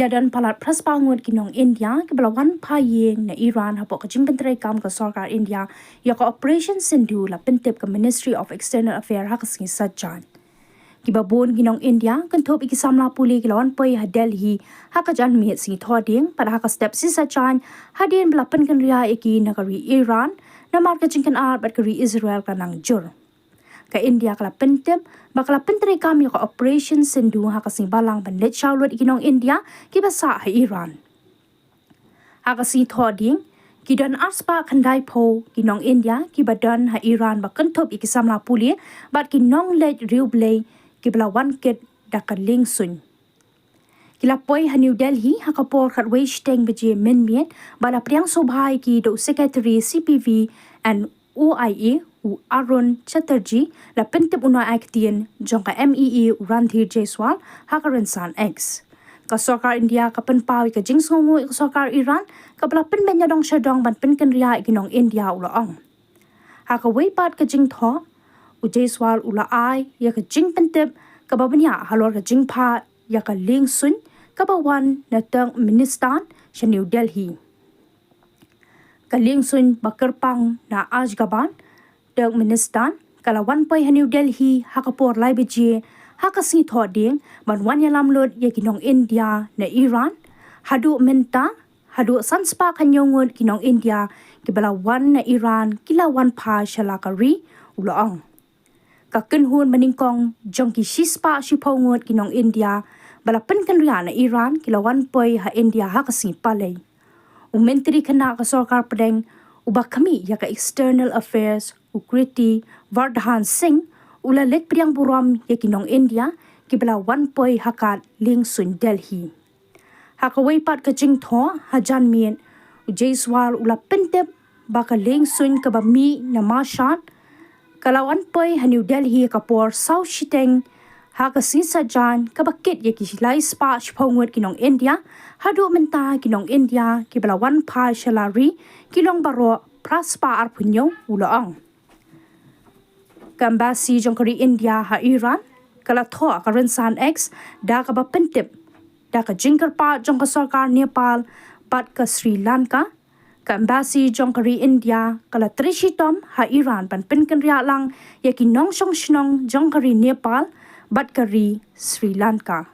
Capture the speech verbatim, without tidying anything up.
Ki don palat phra spah ngut ki nong India kiba la wan phai ïing na Iran hapoh ka jingpyntreikam ka sorkar India ïa ka Operation Sindoor, la pyntip ka Ministry of External Affairs ha ka sngi Saitjaiñ. Kiba bun ki nong India, kynthup ïa ki samla pule, ki la wan poi ha Delhi ha ka janmiet sngi Thohdieng, bad ha ka step sngi Saitjaiñ, hadien ba la pynkynriah ïa ki na ka ri Iran namar ka jingkynad bad ka ri Israel ka nang jur. Ka India ka la pyntip ba ka la pyntreikam ïa ka Operation Sindoor ha ka sngi Balang ban leit shaw lut ïa ki nong India kiba sah ha Iran. Ha ka sngi Thohdieng, ki don ar spah khyndai phew ki nong India kiba don ha Iran, ba kynthup ïa ki samla pule bad ki nongleit riewblei kiba la wan kit da ka liengsuiñ. Ki la poi ha New Delhi ha ka por khatwei shiteng baje mynmiet, bad la pdiang sngewbha ïa ki da u Secretary C P V and O I A, u Arun Chatterjee, la pyntip u nongaiktien jong ka M E A, u Randhir Jaiswal, ha ka rynsan X. Ka sorkar India ka pynpaw ïa ka jingsngewnguh ïa ka sorkar Iran kaba la pynbeit ïa dong sha dong ban pynkynriah ïa ki nong India, u la ong. Ha kawei pat ka jingthoh, u Jaiswal u la ai ïa ka jingpyntip kaba bniah halor ka jingphah ïa ka liengsuiñ kaba wan na Turkmenistan sha New Delhi. Ka liengsuiñ ba kyrpang na Ashgabat, Turkmenistan, ka la wan poi ha New Delhi ha ka por lai baje ha ka sngi Thohdieng, ban wan ïalam lut ïa ki nong India na Iran. Haduh mynta, haduh san spah khathynñiew ngut ki nong India kiba la wan na Iran ki la wan phai sha la ka ri, u la ong. Ka kynhun banyngkong jong ki shispah shiphew ngut ki nong India ba la pynkynriah na Iran ki la wan poi ha India ha ka sngi Palei. U Myntri Khynnah ka sorkar pdeng, uba khmih ïa ka External Affairs, u Kirti Vardhan Singh, u la leit pdiang burom ïa ki nong India kiba la wan poi ha ka liengsuiñ Delhi. Ha kawei pat ka jingthoh, ha janmiet, u Jaiswal u la pyntip ba ka liengsuiñ kaba mih na Mashhad ka la wan poi ha New Delhi ha ka por saw shiteng ha ka sngi Saitjaiñ, kaba kit ïa ki lai spah shiphew ngut ki nong India. Haduh mynta ki nong India kiba la wan phai sha la ri ki long baroh phra spah arphew hynñiew, u la ong. Ka embassy jong ka ri India ha Iran ka la thoh ha ka rynsan X da kaba pyntip da ka jingkyrpad jong ka sorkar Nepal bad ka Sri Lanka. Ka embassy jong ka ri India ka la trei shitom ha Iran ban pynkynriah lang ïa ki nongshong shnong jong ka ri Nepal bad ka ri Sri Lanka.